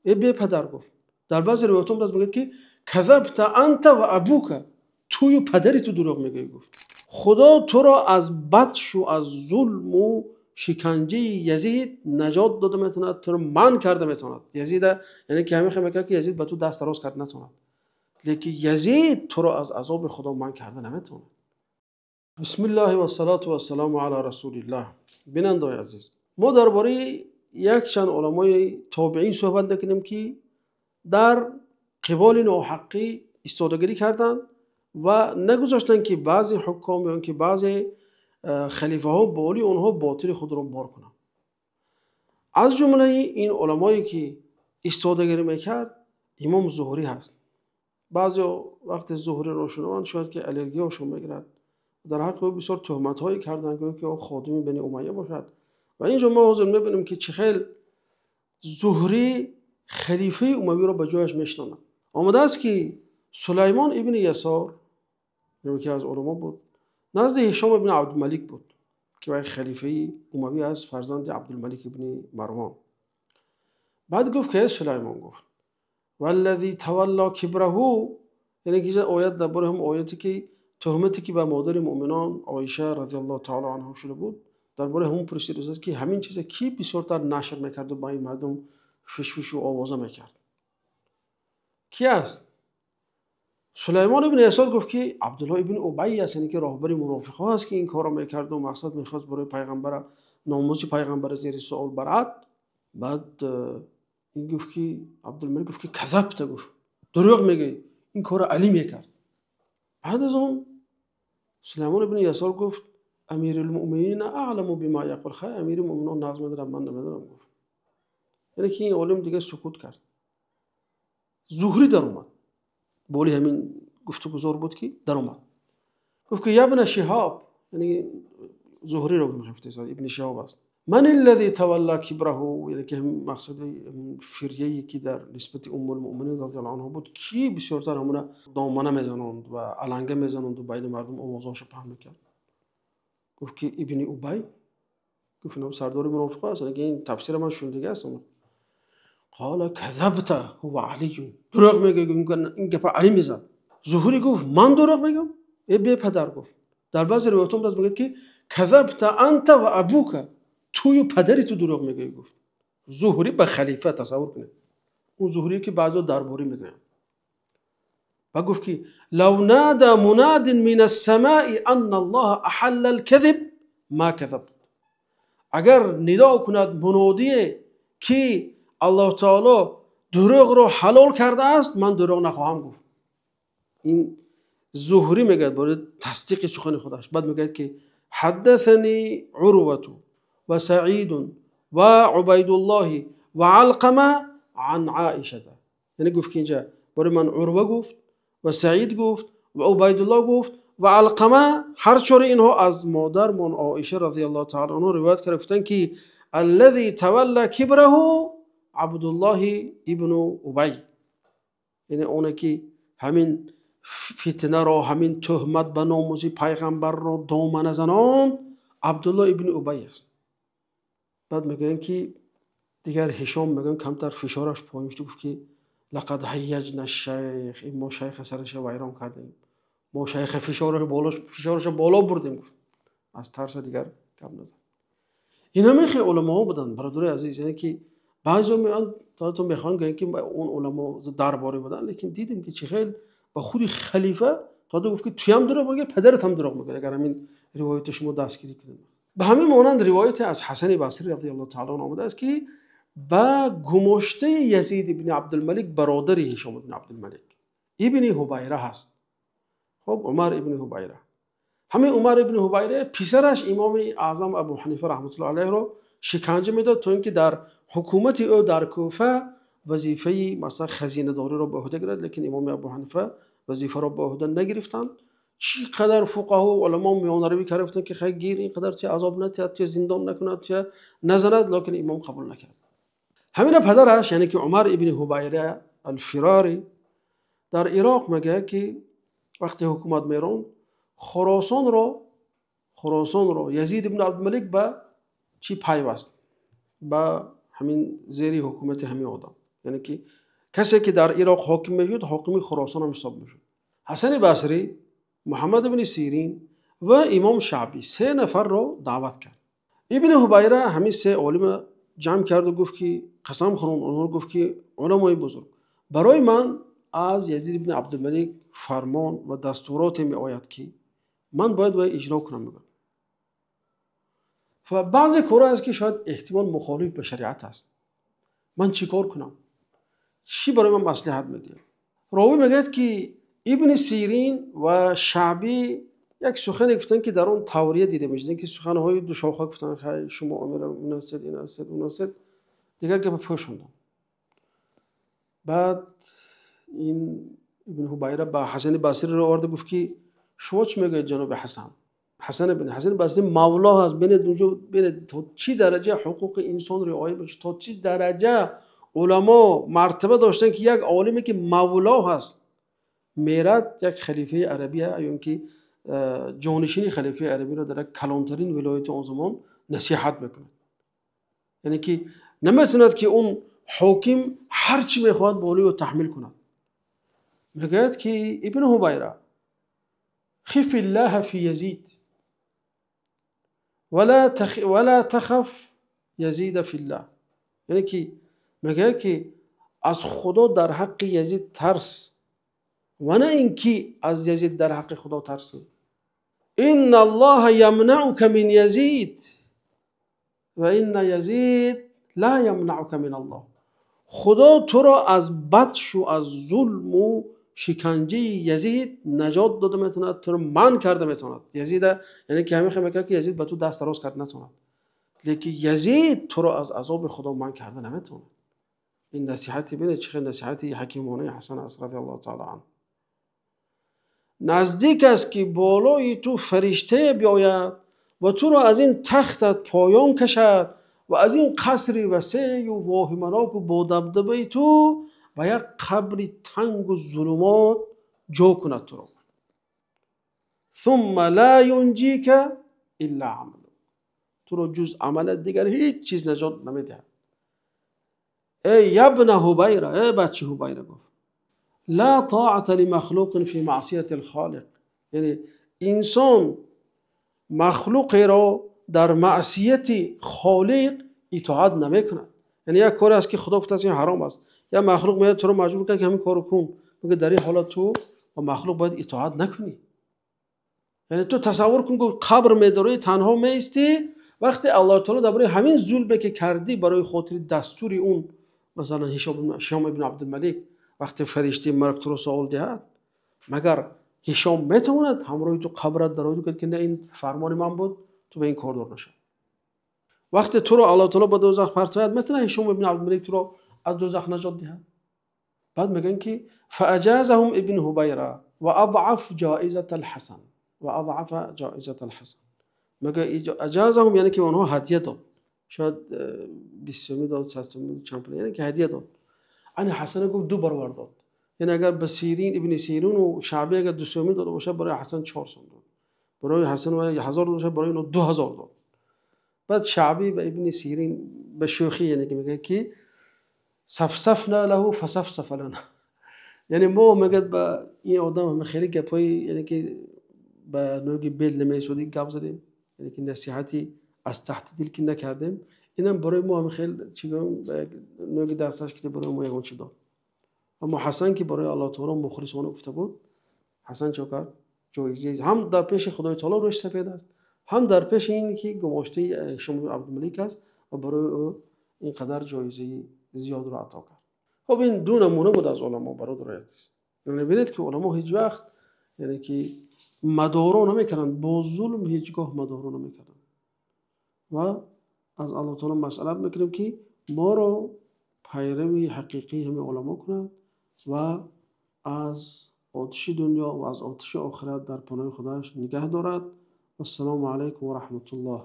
Э бепадар, гуфт. Дар баъзе ривоятҳо ҳам мегӯяд, ки казабта анта ва абука, тую падари ту дурӯғ мегӯӣ, гуфт. Худо туро аз бадшу аз зулму шиканҷаи Язид наҷот дода метавонад, туро манъ карда метавонад. Язида, яъне ки ҳамин хел мекард, ки Язид ба ту даст дароз карда натавонад. Лекин Язид туро аз азоби Худо манъ карда наметавонад. Бисмиллаҳи вассалату вассаламу ала расулиллаҳ. Бинандаои азиз, мо дар бораи якчанд уламои тобеин суҳбат мекунем, ки дар қиболи ноҳаққӣ истодагирӣ карданд ва нагузоштанд, ки баъзе ҳуком ё ки баъзе халифаҳо болии онҳо ботили худро бор кунанд. Аз ҷумлаи ин уламое ки истодагирӣ мекард, имом Зуҳрӣ ҳаст. Баъзеҳо вақте Зуҳриро шунаванд, шояд ки аллергияшон мегирад. Дар ҳаққи ӯ бисёр туҳматҳое карданд, гӯё ки ӯ ходими Бани Умайя бошад. Ва инҷо мо ҳозир мебинем, ки чӣ хел Зуҳрӣ халифаи умавиро ба ҷояш мешинонад. Омадааст, ки Сулаймон ибни Ясор, ки аз уламо буд, назди Ҳишом ибни Абдулмалик буд, ки вай халифаи умавӣ аст, фарзанди Абдулмалик ибни Марвон. Баъд гуфт, ки Сулаймон гуфт: валлази тавалла кибраҳу, яъне ки оят дар бораи ҳам ояте ки туҳмате ки ба модари муъминон Оиша разияллоҳу таоло анҳо шуда буд, дар бораи ҳамон пурсидааст, ки ҳамин чиза кӣ бисёртар нашр мекарду ба ин мардум фишфишу овоза мекард, ки аст? Сулаймон ибни Ясор гуфт, ки Абдулло ибни Убай аст, яъне ки роҳбари мунофиқҳо аст, ки ин корро мекарду мақсад мехост барои пайғамбара, номуси пайғамбара зери суол барад. Баъд ин гуфт, ки Абдулмалик гуфт, ки казабта, гуфт, дурӯғ мегӯӣ, ин корро Алӣ мекард. Баъд аз он Сулаймон ибни Ясор гуфт: амирулмуъминина аъламу бима яқул, хай, амири муъминон нағз медонад, ман намедонам, гуфт. Яъне ки ин олим дигар сукут кард. Зуҳрӣ даромад, боли ҳамин гуфтугузор буд, ки даромад, гуфт, ки ябна Шиҳоб, яъне Зуҳриро мегуфт, Ибни Шиҳоб аст, ман аллази тавалла кибраҳу, яъне ки мақсади фиряе ки дар нисбати Уммулмуъминин разияллоҳу анҳу буд, ки бисёртар ҳамона домана мезанонд ва аланга мезанонду байни мардум овозҳоша паҳн мекард? Гуфт, ки Ибни Убай. Гуфт, инам сардори мунофиқо аст, яъне ки ин тафсира ман шунидаги ҳастам. Қола казабта, ҳува Алиюн, дурӯғ мегӯӣ, ин гапа Алӣ мезад. Зуҳурӣ гуфт: ман дурӯғ мегӯям, э бепадар? Гуфт. Дар баъзе ривоятҳо ҳам мегӯяд, ки казабта анта ва абука, тую падари ту дурӯғ мегӯӣ, гуфт Зуҳрӣ ба халифа. Тасаввур кунед, он Зуҳрие ки баъзеҳо дарборӣ мегӯянд. Ва гуфт, ки лав нада мунадин мин ассамаи анна Аллоҳа аҳалла алказиб ма казабт, агар нидо кунад мунодие, ки Аллоҳ таоло дурӯғро ҳалол кардааст, ман дурӯғ нахоҳам гуфт. Ин Зуҳрӣ мегӯяд барои тасдиқи сухани худаш. Баъд мегӯяд, ки ҳаддасани Урвату ва Саидун ва Убайдуллоҳи ва Алқама ан Аишата, яъне гуфт, ки инҷа барои ман Урва гуфт ва Саид гуфт ва Убайдуллоҳ гуфт ва Алқама, ҳар чори инҳо аз модармон Оиша разияллоҳу таала анҳо ривоят карда гуфтанд, ки аллази тавалла кибраҳу Абдуллоҳи ибну Убай, яъне оне ки ҳамин фитнаро, ҳамин туҳмат ба номуси пайғамбарро домана занон, Абдуллоҳ ибни Убай аст. Баъд мегӯянд, ки дигар Ҳишом, мегӯянд, камтар фишораш поён шуд, гуфт, ки лақад ҳайяҷна шайх, ин мо шайха сараша вайрон кардем, мо шайха фишораша боло бурдем, гуфт. Аз тарса дигар гап назад. Ин ҳамин хел уламоҳо буданд, бародарои азиз. Яъне ки баъзеҳо меоянд, то мехоҳанд гӯянд, ки он уламо дарборӣ буданд, лекин дидем, ки чӣ хел ба худи халифа то гуфт, ки туям дурӯғ мегӯӣ, падарат ҳам дурӯғ мегӯяд, агар ҳамин ривояти шумо дастгирӣ кунед. Ба ҳамин монанд ривояте аз Ҳасани Басрӣ разияллоҳу таала анҳу омадааст, ки ба гумоштаи Язид ибни Абдулмалик, бародари Ҳишом ибни Абдулмалик ибни Ҳубайра ҳаст. Хоб, Умар ибни Ҳубайра, ҳамин Умар ибни Ҳубайра писараш имоми аъзам Абу Ҳанифа раҳматуллоҳи алайҳро шиканҷа медод, то ин ки дар ҳукумати ӯ дар Куфа вазифаи, масалан, хазинадориро ба ӯҳда гирад. Лекин имоми Абу Ҳанифа вазифаро ба ӯҳда нагирифтанд. Чӣ қадар фуқаҳо, уламо миёнаравӣ карда гуфтанд, ки хай, гир, ин қадар туя азоб натиҳад, туя зиндон накунад, туя назанад, лекин имом қабул накард. Ҳамина падараш, яъне ки Умар ибни Ҳубайра Алфирорӣ, дар Ироқ мегӯяд, ки вақте ҳукумат меронд, Хуросонро Язид ибни Абдулмалик ба чӣ пайваст, ба ҳамин зери ҳукумати ҳамин одам. Яъне ки касе ки дар Ироқ ҳоким мешуд, ҳокими Хуросон ҳам ҳисоб мешуд. Ҳасани Басрӣ, Муҳаммад ибни Сирин ва Имом Шаъбӣ се нафарро даъват кард. Ибни Ҳубайра ҳамин се олима ҷамъ кард ва гуфт ки қасам хӯрд, онҳо гуфт ки уламои бузург, барои ман аз Язид ибни Абдулмалик фармон ва дастуроте меояд ки ман бояд вай иҷро кунам. Мегӯяд ва баъзе корҳо аст ки шояд эҳтимол мухолиф ба шариат аст. Ман чӣ кор кунам? Чӣ барои ман маслиҳат медиҳад? Ровӣ мегӯяд ки Ибни Сирин ва Шаъбӣ як сухане гуфтанд ки дар он таврия дида мешуд, ки суханҳои душоха гуфтанд, хай шумо амир ин ҳастед, ин ҳастед, он ҳастед, дигар гапро пӯшонданд. Баъд ин Ибни Ҳубайра ба Ҳасани Басриро овард ва гуфт ки шумо чӣ мегӯед ҷаноби Ҳасан? Ҳасан ибн Ҳасан Басри мавло ҳаст. Бинед онҷо, бинед то чӣ дараҷа ҳуқуқи инсон риоя мешуд, то чӣ дараҷа уламо мартаба доштанд ки як олиме ки мавло ҳаст мерад як халифаи арабия ё ин ки ҷонишини халифаи арабиро дар як калонтарин вилояти он замон насиҳат мекунад. Яъне ки наметавонад ки он ҳоким ҳар чӣ мехоҳад болои ӯ таҳмил кунад. Мегӯяд ки Ибни Ҳубайра, خف الله في يزيد ولا تخف يزيد في الله. Яъне ки мегӯяд ки аз Худо дар ҳаққи Язид тарс ва на ин ки аз Язид дар ҳаққи Худо тарсӣ. إن الله يمنعك من يزيد وإن يزيد لا يمنعك من الله. Худо туро аз батшу аз зулму шиканҷаи Язид наҷот дода метавонад, туро манъ карда метавонад. Язида, яъне ки ҳамин хел мекард ки Язид ба ту даст дароз карда натавонад, лекин Язид туро аз азоби Худо манъ карда наметавонад. Ин насиҳати, бинед чӣ хел насиҳати ҳакимонаи Ҳасан аст радиаллоҳу таала анҳу. Наздик аст ки болои ту фариштае биёяд ва туро аз ин тахтат поён кашад ва аз ин қасри васею воҳиманоку бодабдабаи ту ба як қабри тангу зулумот ҷо кунад туро. ثم لا ينجيك إلا عملك. Туро ҷуз амалат дигар ҳеҷ чиз наҷот намедиҳад. Эй ябна Ҳубайра, эй бачи Ҳубайра, гуфт لا طاعة لمخلوق في معصية الخالق. Яъне инсон махлуқеро дар маъсияти холиқ итоат намекунад. Яъне як коре аст ки Худо гуфтааст ин ҳаром аст, як махлуқ меояд туро маҷбур кунад ки ҳамин корро кун, мегӯяд дар ин ҳолат ту ба махлуқ бояд итоат накунӣ. Яъне ту тасаввур кун, ки қабр медорӣ, танҳо меистӣ, вақте Аллоҳ таоло дар бораи ҳамин зулме ки кардӣ барои хотири дастури он, масалан Ҳишом ибн Абдулмалик, вақте фариштаи марг туро суол диҳад, магар Ҳишом метавонад ҳамроҳи ту қабрат дарояд гӯяд ки не, ин фармони ман буд, ту ба ин кордор нашав? Вақте туро Аллоҳ таоло ба дӯзах партояд, метавонад Ҳишом ибн Абдулмалик туро аз дӯзах наҷот диҳад? Баъд мегӯянд ки فأجازهم ابن هبيرة وأضعف جائزة الحسن وأضعف جائزة الحسن. мегӯяд أجازهم яъне ки онҳо ҳадия дод, шояд 20 сомӣ дод, 100 сомӣ, чанд пул, яъне ки ҳадия дод. Ани Ҳасана гуфт ду баробар дод. Яъне агар ба Сирин, Ибни Сирину Шаъбӣ агар 2 сомӣ дода бошад, барои Ҳасан 4 сом дод, барои Ҳасан 1000 дода бошад, барои ино 2000 дод. Баъд Шаъбӣ ба Ибни Сирин ба шӯхӣ, яъне ки мегӯяд ки صفصفنا له فصفصف لنا. Яъне мо, мегӯяд, ба ин одам хеле гапҳои, яъне ки ба нӯги бел намеисодӣ гап задем, яъне ки насиҳати аз таҳти дил ки накардем, инам барои мо ҳам хел чӣ гӯям, нӯги дасташ ки барои мо ягон чӣ дод. Аммо Ҳасан ки барои Аллоҳ таоло мухлисона гуфта буд, Ҳасан чӣ кард? Ҷоиза ҳам дар пеши Худои таоло рӯш сафед аст, ҳам дар пеши ин ки гумоштаи Ҳишом Абдулмалик аст ва барои ӯ ин қадар ҷоизаи зиёдро ато кард. Хоб, ин ду намуна буд аз уламо, бародарои азиз. Яъне бинед ки уламо ҳеҷ вақт, яъне ки мадоро намекарданд, бо зулм ҳеҷ гоҳ мадоро намекарданд. Ва аз Аллоҳ таоло масъалат мекунем ки моро пайрави ҳақиқии ҳамин уламо кунад ва аз оташи дунё ва аз оташи охират дар паноҳи худаш нигаҳ дорад. Ассалому алайкум ва раҳматуллоҳ.